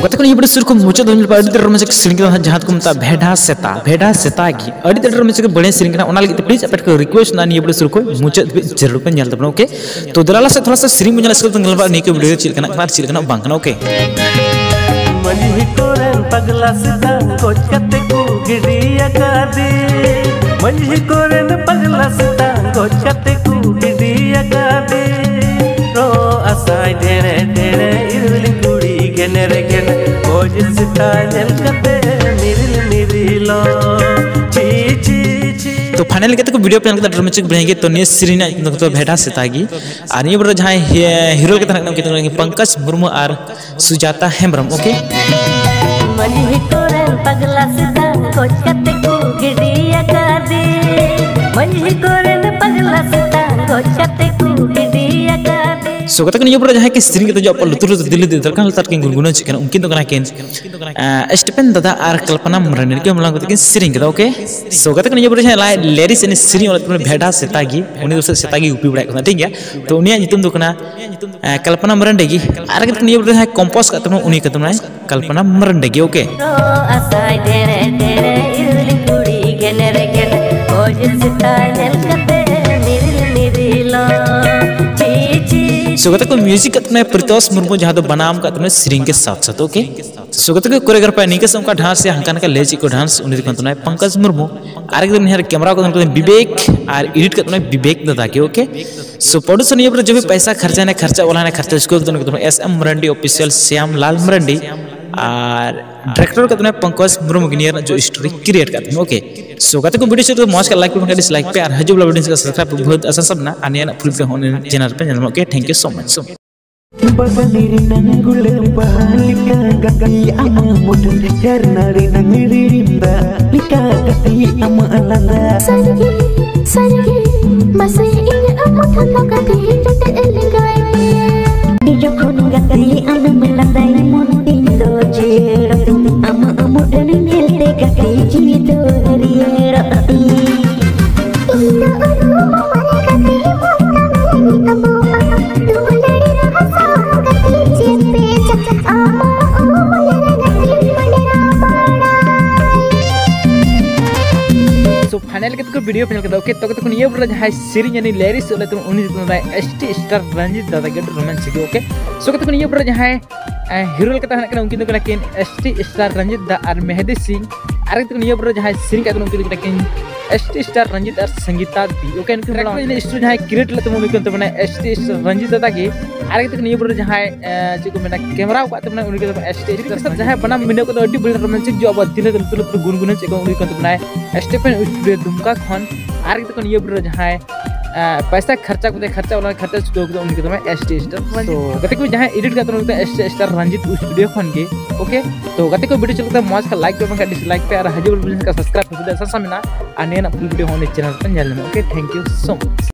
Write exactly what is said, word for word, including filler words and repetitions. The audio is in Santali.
ᱜᱟᱛᱮ ᱠᱚ, ᱱᱤᱭᱟᱹ ᱵᱷᱤᱰᱤᱭᱳ ᱥᱩᱨ ᱠᱷᱚᱱ ᱢᱩᱪᱟᱹᱫ ᱫᱷᱟᱹᱵᱤᱡ ᱧᱮᱞ ᱯᱮ, ᱟᱹᱰᱤ ᱫᱟᱲᱮ ᱨᱚᱢᱚᱡᱽ ᱥᱮᱨᱮᱧ ᱠᱟᱱᱟ, ᱡᱟᱦᱟᱸ ᱫᱚᱠᱚ ᱢᱮᱛᱟᱜᱼᱟ ᱵᱷᱮᱰᱟ ᱥᱮᱛᱟ᱾ ᱵᱷᱮᱰᱟ ᱥᱮᱛᱟ ᱜᱮ ᱟᱹᱰᱤ ᱫᱟᱲᱮ ᱨᱚᱢᱚᱡᱽ ᱵᱟᱹᱲᱤᱡ ᱥᱮᱨᱮᱧ ᱠᱟᱱᱟ, ᱚᱱᱟ ᱞᱟᱹᱜᱤᱫ ᱛᱮ ᱯᱞᱤᱡ ᱟᱯᱮ ᱠᱚ ᱨᱤᱠᱩᱭᱮᱥᱴ ᱱᱤᱭᱟᱹ ᱵᱷᱤᱰᱤᱭᱳ ᱥᱩᱨ ᱠᱷᱚᱱ ᱢᱩᱪᱟᱹᱫ ᱫᱷᱟᱹᱵᱤᱡ ᱡᱟᱹᱨᱩᱲ ᱯᱮ ᱧᱮᱞ ᱛᱟᱵᱚᱱᱟ᱾ ᱳᱠᱮ, ᱛᱚ ᱫᱮᱞᱟ ᱞᱟᱦᱟ ᱥᱮᱫ ᱛᱷᱚᱲᱟ ᱥᱟ ᱥᱮᱨᱮᱧ ᱵᱚᱱ ᱧᱮᱞᱟ, ᱥᱮ ᱧᱮᱞ ᱵᱟᱲᱟ ᱱᱤᱭᱟᱹ ᱠᱚ ᱵᱷᱤᱰᱤᱭᱳ ᱪᱮᱫ ᱞᱮᱠᱟᱱᱟ ᱟᱨ ᱪᱮᱫ ᱞᱮᱠᱟᱱᱟ ᱵᱟᱝ ᱠᱟᱱᱟ᱾ ᱳᱠᱮ᱾ ᱢᱟᱹᱡᱷᱤ ᱠᱚᱨᱮᱱ ᱯᱟᱜᱽᱞᱟ ᱥᱮᱛᱟ ᱜᱚᱡ ᱠᱟᱛᱮ ᱠᱚ ᱜᱤᱰᱤ ᱟᱠᱟᱫᱮ᱾ ᱢᱟᱹᱡᱷᱤ ᱠᱚᱨᱮᱱ ᱯᱟᱜᱽᱞᱟ ᱥᱮᱛᱟ ᱜᱚᱡ ᱠᱟᱛᱮ ᱠᱚ ᱜᱤᱰᱤ ᱟᱠᱟᱫᱮ᱾ ᱨᱚ ᱟᱥᱟᱭ ᱰᱷᱮᱲᱮ ᱰᱷᱮᱲᱮ ᱤᱨᱤᱞ ᱠᱩᱲᱤ ᱜᱮᱱᱮᱨ ᱜᱮᱱᱮᱨ ᱜᱚᱡ ᱥᱮᱛᱟ ᱧᱮᱞ ᱠᱟᱛᱮ ᱢᱤᱨᱤᱞ ᱢᱤᱨᱤᱞᱚ᱾ ᱪᱤ ᱪᱤ ᱪᱤ᱾ ᱛᱚ ᱯᱷᱟᱭᱱᱟᱞ ᱠᱟᱛᱮ ᱠᱚ ᱵᱷᱤᱰᱤᱭᱳ ᱯᱮ ᱧᱮᱞ ᱠᱟᱛᱮ ᱟᱹᱰᱤ ᱢᱚᱡᱽ ᱠᱚ ᱵᱩᱡᱷᱟᱹᱣ ᱜᱮ᱾ ᱛᱚ ᱱᱤᱭᱟᱹ ᱥᱮᱨᱮᱧ ᱨᱮᱱᱟᱜ ᱧᱩᱛᱩᱢ ᱫᱚ ᱵᱷᱮᱰᱟ ᱥᱮᱛᱟ ᱜᱮ᱾ ᱟᱨ ᱱᱤᱭᱟᱹ ᱵᱚᱞᱮ ᱡᱟᱦᱟᱸᱭ ᱦᱤᱨᱳ ᱞᱮᱠᱟ ᱛᱟᱦᱮᱸ ᱠᱟᱱᱟ ᱩᱱᱠᱤᱱ ᱫᱚ ᱯᱚᱝᱠᱚᱡᱽ ᱢᱩᱨᱢᱩ ᱟᱨ ᱥᱩᱡᱟᱛᱟ ᱦᱮᱢᱵᱨᱚᱢ᱾ ᱳᱠᱮ᱾ ᱢᱟᱹᱡᱷᱤ ᱠᱚᱨᱮᱱ ᱯᱟᱜᱽᱞᱟ ᱥᱮᱛᱟ ᱜᱚᱡ ᱠᱟᱛᱮ ᱠᱚ ᱜᱤᱰᱤ ᱟᱠᱟᱫᱮ᱾ ᱢᱟᱹᱡᱷᱤ ᱠᱚᱨᱮᱱ ᱯᱟᱜᱽᱞᱟ ᱥᱮᱛᱟ ᱜᱚᱡ ᱠᱟᱛᱮ ᱠᱚ ᱜᱤᱰᱤ ᱟᱠᱟᱫᱮ᱾ ᱥᱳ ᱜᱟᱛᱮ ᱠᱚ, ᱱᱤᱭᱟᱹ ᱯᱚᱨᱮ ᱡᱟᱦᱟᱸᱭ ᱠᱤ ᱥᱮᱨᱮᱧ ᱠᱟᱛᱮ ᱟᱵᱚᱣᱟᱜ ᱞᱩᱛᱩᱨ ᱨᱮ ᱫᱤᱞᱤ ᱫᱤᱞᱤ ᱫᱚᱨᱠᱟᱨ ᱞᱟᱛᱟᱨ ᱠᱤᱱ ᱜᱩᱱᱜᱩᱱᱟᱹᱣ ᱦᱚᱪᱚᱜ ᱠᱟᱱᱟ, ᱩᱱᱠᱤᱱ ᱫᱚ ᱠᱟᱱᱟ ᱠᱤᱱ ᱮᱸ, ᱥᱴᱤᱯᱮᱱ ᱫᱟᱫᱟ ᱟᱨ ᱠᱚᱞᱯᱚᱱᱟ ᱢᱟᱨᱟᱱᱰᱤ, ᱱᱩᱠᱤᱱ ᱢᱟᱞᱟᱝ ᱠᱟᱛᱮ ᱠᱤᱱ ᱥᱮᱨᱮᱧ ᱠᱟᱫᱟ᱾ ᱳᱠᱮ, ᱥᱳ ᱜᱟᱛᱮ ᱠᱚ, ᱱᱤᱭᱟᱹ ᱯᱚᱨᱮ ᱡᱟᱦᱟᱸᱭ ᱞᱟᱭ ᱞᱮᱨᱤᱥ ᱮᱱᱮᱡ ᱥᱮᱨᱮᱧ ᱚᱞᱮᱫ ᱛᱟᱵᱚᱱᱟ ᱵᱷᱮᱰᱟ ᱥᱮᱛᱟ ᱜᱮ, ᱩᱱᱤ ᱫᱚ ᱥᱮᱛᱟ ᱜᱮ ᱜᱩᱯᱤ ᱵᱟᱲᱟᱭᱮᱫ ᱠᱟᱱᱟ, ᱴᱷᱤᱠ ᱜᱮᱭᱟ᱾ ᱛᱚ ᱩᱱᱤᱭᱟᱜ ᱧᱩᱛᱩᱢ ᱫᱚ ᱠᱟᱱᱟ ᱮᱸ, ᱠᱚᱞᱯᱚᱱᱟ ᱢᱟᱨᱟᱱᱰᱤ ᱜᱮ᱾ ᱟᱨ ᱠᱟᱛᱮ ᱱᱤᱭᱟᱹ ᱯᱚᱨᱮ ᱡᱟᱦᱟᱸᱭ ᱠᱚᱢᱯᱳᱡᱽ ᱠᱟᱜ ᱛᱟᱵᱚᱱᱟ ᱩᱱᱤ ᱠᱟᱱᱟᱭ ᱠᱚᱞᱯᱚᱱᱟ ᱢᱟᱨᱟᱱᱰᱤ ᱜᱮ᱾ ᱳᱠᱮ᱾ ᱟᱥᱟᱭ ᱰᱮᱲᱮ ᱰᱮᱲᱮ ᱤᱨᱤᱞ ᱠᱩᱲᱤ ᱜᱮᱱᱮᱨ ᱜᱮᱱᱮᱨ ᱜᱚᱡ ᱥᱮᱛᱟ ᱧᱮᱞ ᱠᱟᱛᱮ ᱢᱤᱨᱤᱞ ᱢᱤᱨᱤᱞᱚ᱾ ᱪᱤ ᱪᱤ᱾ ᱥᱳ ᱜᱟᱛᱮ ᱠᱚ, ᱢᱤᱭᱩᱡᱤᱠ ᱠᱟᱜ ᱛᱟᱵᱚᱱᱟᱭ ᱯᱨᱤᱛᱳᱥ ᱢᱩᱨᱢᱩ, ᱡᱟᱦᱟᱸ ᱫᱚ ᱵᱟᱱᱟᱢ ᱠᱟᱜ ᱛᱟᱵᱚᱱᱟᱭ ᱥᱮᱨᱮᱧ ᱜᱮ ᱥᱟᱛ ᱥᱟᱛ᱾ ᱳᱠᱮ᱾ ᱥᱳ ᱜᱟᱛᱮ ᱠᱚ, ᱠᱳᱨᱤᱭᱳᱜᱨᱟᱯᱷᱟᱨ ᱱᱤᱝᱠᱟᱹ ᱥᱮ ᱚᱱᱠᱟ ᱰᱟᱱᱥ ᱥᱮ ᱦᱟᱱᱠᱟ ᱱᱟᱝᱠᱟ ᱞᱮ ᱪᱮᱫ ᱠᱚ ᱰᱟᱱᱥ, ᱩᱱᱤ ᱫᱚ ᱠᱟᱱ ᱛᱟᱵᱚᱱᱟᱭ ᱯᱚᱝᱠᱚᱡᱽ ᱢᱩᱨᱢᱩ᱾ ᱟᱨ ᱮᱠᱫᱚᱢ ᱱᱤᱭᱟᱹ ᱠᱮᱢᱮᱨᱟ ᱠᱚ ᱠᱟᱱ ᱛᱟᱵᱚᱱᱟᱭ ᱵᱤᱵᱮᱠ, ᱟᱨ ᱮᱰᱤᱴ ᱠᱟᱜ ᱛᱟᱵᱚᱱᱟᱭ ᱵᱤᱵᱮᱠ ᱫᱟᱫᱟ ᱜᱮ᱾ ᱳᱠᱮ᱾ ᱥᱳ ᱯᱨᱚᱰᱩᱥᱟᱨ ᱱᱤᱭᱟᱹ ᱯᱚᱨᱮ ᱡᱚᱵ ᱯᱚᱭᱥᱟ ᱠᱷᱟᱨᱪᱟ ᱱᱟ ᱠᱷᱟᱨᱪᱟ ᱣᱟᱞᱟ ᱱᱟ ᱠᱷᱟᱨᱪᱟ ᱩᱥᱠᱳ ᱮᱠᱫᱚᱢ ᱮᱠᱫᱚᱢ S M Marandi official Shyam ᱞᱟᱞ ᱢᱟᱨᱟᱱᱰᱤ᱾ ᱟᱨ ᱰᱟᱭᱨᱮᱠᱴᱚᱨ ᱠᱟᱜ ᱛᱟᱵᱚᱱᱟᱭ ᱯᱚᱝᱠᱚᱡᱽ ᱢᱩᱨᱢᱩ ᱜᱮ ᱱᱤᱭᱟᱹ ᱨᱮᱱᱟᱜ ᱡᱚ ᱥᱴᱳᱨᱤ ᱠᱨᱤᱭᱮᱴ ᱠᱟᱜ ᱛᱟᱵᱚᱱᱟ᱾ ᱳᱠᱮ᱾ ᱥᱳ ᱜᱟᱛᱮ ᱠᱚ, ᱵᱷᱤᱰᱤᱭᱳ ᱪᱮᱫ ᱢᱚᱡᱽ ᱠᱟᱜ ᱞᱟᱭᱤᱠ ᱯᱮ, ᱵᱟᱝᱠᱷᱟᱱ ᱰᱤᱥᱞᱟᱭᱤᱠ ᱯᱮ, ᱟᱨ ᱦᱤᱡᱩᱜ ᱵᱚᱞᱟ ᱵᱷᱤᱰᱤᱭᱳ ᱥᱟᱵᱥᱠᱨᱟᱭᱤᱵ ᱯᱮ, ᱵᱚᱦᱩᱛ ᱟᱥᱟ ᱥᱟᱵᱱᱟ, ᱟᱨ ᱱᱤᱭᱟᱹ ᱨᱮᱱᱟᱜ ᱯᱷᱩᱞ ᱯᱷᱤᱞᱢ ᱦᱚᱸ ᱪᱮᱱᱮᱞ ᱨᱮᱯᱮ ᱧᱟᱢᱟ᱾ ᱳᱠᱮ, ᱛᱷᱮᱝᱠ ᱭᱩ ᱥᱳ ᱢᱟᱪ᱾ ᱵᱟᱜᱟᱱᱤ ᱨᱮᱱᱟᱝ ᱜᱩᱞᱟᱹᱵ ᱵᱟᱦᱟ ᱞᱮᱠᱟ ᱜᱟᱛᱮ ᱟᱢᱟᱜ ᱢᱩᱴᱷᱟᱹᱱ, ᱡᱷᱟᱨᱱᱟ ᱨᱮᱱᱟᱝ ᱨᱤᱢᱤᱞ ᱫᱟᱜ ᱞᱮᱠᱟ ᱜᱟᱛᱮ ᱟᱢᱟᱜ ᱞᱟᱸᱫᱟ᱾ ᱥᱟᱹᱨᱤᱜᱮ, ᱥᱟᱹᱨᱤᱜᱮ, ᱢᱟᱥᱮ ᱤᱧ ᱟᱢ ᱢᱩᱴᱷᱟᱹᱱ ᱫᱚ ᱜᱟᱛᱮ ᱡᱚᱴᱮᱫ ᱞᱮᱜᱟᱭ ᱢᱮ᱾ ᱡᱚᱠᱷᱚᱱ ᱜᱟᱛᱮ ᱟᱢᱮᱢ ᱞᱟᱸᱫᱟᱭ ᱢᱚᱱ ᱛᱤᱧ ᱫᱚ ᱡᱤᱭᱟᱹᱲᱚᱜ ᱛᱤᱧ, ᱟᱢᱟᱜ ᱢᱩᱴᱷᱟᱹᱱ ᱧᱮᱞᱛᱮ ᱜᱟᱛᱮ ᱡᱤᱣᱤ ᱫᱚ ᱦᱟᱹᱨᱭᱟᱹᱲᱚᱜ ᱛᱤᱧ᱾ ᱤᱧ ᱫᱚ ᱩᱱᱩᱢᱚᱜ ᱢᱟᱨᱮ ᱜᱟᱛᱮ ᱢᱚᱱ ᱛᱟᱢ ᱦᱮᱡ ᱟᱵᱚ ᱟᱢ ᱫᱩᱞᱟᱹᱲᱤ ᱨᱟᱥᱟ ᱜᱟᱛᱮ ᱪᱮᱫ ᱯᱮ ᱪᱟ-, ᱟᱢᱟᱜ ᱩᱢᱩᱞ ᱯᱷᱟᱭᱱᱟᱞ ᱠᱟᱛᱮ ᱠᱚ ᱵᱷᱤᱰᱤᱭᱳ ᱯᱷᱟᱭᱱᱟᱞ ᱠᱮᱫᱟ᱾ ᱳᱠᱮ, ᱛᱚ ᱠᱟᱛᱮ ᱠᱚ ᱱᱤᱭᱟᱹ ᱵᱚᱞᱮ ᱡᱟᱦᱟᱸᱭ ᱥᱮᱨᱮᱧ ᱟᱹᱱᱤᱡ ᱞᱮᱨᱤᱥ ᱚᱞᱮᱫ ᱛᱟᱵᱚᱱ ᱩᱱᱤ ᱫᱚ ᱠᱟᱱᱟᱭ ᱮᱥ ᱴᱤ ᱥᱴᱟᱨ ᱨᱚᱧᱡᱤᱛ ᱫᱟᱫᱟ ᱜᱮ ᱨᱳᱢᱟᱱᱥ ᱜᱮ᱾ ᱳᱠᱮ, ᱥᱳ ᱠᱟᱛᱮ ᱠᱚ ᱱᱤᱭᱟᱹ ᱵᱚᱞᱮ ᱡᱟᱦᱟᱸᱭ ᱦᱤᱨᱳ ᱞᱮᱠᱟᱛᱮ ᱦᱮᱱᱟᱜ ᱠᱟᱱᱟ ᱩᱱᱠᱤᱱ ᱫᱚ ᱠᱟᱱᱟ ᱠᱤᱱ ᱮᱥ ᱴᱤ ᱥᱴᱟᱨ ᱨᱚᱧᱡᱤᱛ ᱫᱟ ᱟᱨ ᱢᱮᱦᱫᱤ ᱥᱤᱝ᱾ ᱟᱨ ᱠᱟᱛᱮ ᱠᱚ ᱱᱤᱭᱟᱹ ᱵᱚᱞᱮ ᱡᱟᱦᱟᱸᱭ ᱥᱮᱨᱮᱧ ᱠᱟᱜ ᱛᱟᱵᱚᱱ ᱩᱱᱠᱤᱱ ᱫᱚ ᱠᱟᱱᱟ ᱠᱤᱱ ᱮᱥ ᱴᱤ ᱥᱴᱟᱨ ᱨᱚᱧᱡᱤᱛ ᱟᱨ ᱥᱚᱝᱜᱤᱛᱟ ᱫᱤ᱾ ᱳᱠᱮ, ᱱᱩᱠᱤᱱ ᱴᱨᱮᱠ ᱨᱮ ᱡᱟᱦᱟᱸᱭ ᱠᱨᱤᱭᱮᱴ ᱞᱮᱫ ᱛᱟᱵᱚᱱ ᱩᱱᱤ ᱠᱟᱱ ᱛᱟᱵᱚᱱᱟ ᱮᱥ ᱴᱤ ᱥᱴᱟᱨ ᱨᱚᱧᱡᱤᱛ ᱫᱟᱫᱟ ᱜᱮ᱾ ᱟᱨ ᱠᱟᱛᱮ ᱠᱚ ᱱᱤᱭᱟᱹ ᱵᱚᱞᱮ ᱡᱟᱦᱟᱸᱭ ᱮ, ᱪᱮᱫ ᱠᱚ ᱢᱮᱱᱟ, ᱠᱮᱢᱮᱨᱟ ᱟᱠᱟᱫ ᱛᱟᱵᱚᱱᱟ ᱩᱱᱤ ᱠᱟᱱ ᱛᱟᱵᱚᱱᱟ ᱮᱥ ᱴᱤ ᱥᱴᱟᱨ ᱨᱚᱧᱡᱤᱛ᱾ ᱡᱟᱦᱟᱸᱭ ᱵᱟᱱᱟᱢ ᱢᱤᱞᱟᱹᱣ ᱠᱟᱛᱮ ᱟᱹᱰᱤ ᱵᱟᱹᱲᱤᱡ ᱨᱳᱢᱟᱱᱥᱤᱠ ᱡᱚ ᱟᱵᱚ ᱫᱤᱱ ᱨᱮ ᱱᱩᱛᱩᱞ ᱱᱩᱛᱩᱞ ᱜᱩᱱᱜᱩᱱᱟᱹᱣ ᱪᱮᱫ ᱠᱚ ᱩᱱᱤ ᱠᱟᱱ ᱛᱟᱵᱚᱱᱟᱭ ᱥᱴᱮᱯᱮᱱ ᱥᱴᱩᱰᱤᱭᱳ ᱫᱩᱢᱠᱟ ᱠᱷᱚᱱ᱾ ᱟᱨ ᱠᱟᱛᱮ ᱠᱚ ᱱᱤᱭᱟᱹ ᱵᱚᱞᱮ ᱡᱟᱦᱟᱸᱭ ᱮ, ᱯᱚᱭᱥᱟ ᱠᱷᱚᱨᱪᱟ ᱠᱟᱛᱮ ᱠᱷᱚᱨᱪᱟ ᱚᱱᱟ ᱠᱷᱚᱨᱪᱟ ᱪᱩᱠᱟᱹᱣ ᱠᱟᱛᱮ ᱩᱱᱤ ᱠᱟᱱ ᱛᱟᱵᱚᱱᱟ ᱮᱥ ᱴᱤ ᱥᱴᱟᱨ ᱨᱚᱧᱡᱤᱛ᱾ ᱛᱚ ᱜᱟᱛᱮ ᱠᱚ ᱡᱟᱦᱟᱸᱭ ᱮᱰᱤᱴ ᱠᱟᱜ ᱛᱟᱵᱚᱱᱟ ᱩᱱᱤ ᱫᱚ S T star Ranjit studio ᱠᱷᱚᱱ ᱜᱮ᱾ ᱳᱠᱮ, ᱛᱚ ᱜᱟᱛᱮ ᱠᱚ ᱵᱷᱤᱰᱤᱭᱳ ᱪᱮᱫ ᱞᱮᱠᱟ ᱢᱚᱡᱽ ᱠᱷᱟᱱ ᱞᱟᱭᱤᱠ ᱯᱮ, ᱵᱟᱝᱠᱷᱟᱱ ᱰᱤᱥᱞᱟᱭᱤᱠ ᱯᱮ, ᱟᱨ ᱦᱤᱡᱩᱜ ᱵᱚᱞ ᱵᱤᱡᱱᱮᱥ ᱠᱟ ᱥᱟᱵᱥᱠᱨᱟᱭᱤᱵ ᱯᱮ, ᱥᱟᱥᱟ ᱢᱮᱱᱟᱜᱼᱟ᱾ ᱟᱨ ᱱᱤᱭᱟᱹ ᱨᱮᱱᱟᱜ ᱯᱷᱩᱞ ᱵᱷᱤᱰᱤᱭᱳ ᱦᱚᱸ ᱩᱱᱤ ᱪᱮᱱᱮᱞ ᱯᱮ ᱧᱮᱞ ᱧᱟᱢᱟ᱾ ᱳᱠᱮ, ᱛᱷᱮᱝᱠ ᱭᱩ ᱥᱳ ᱢᱟᱪ᱾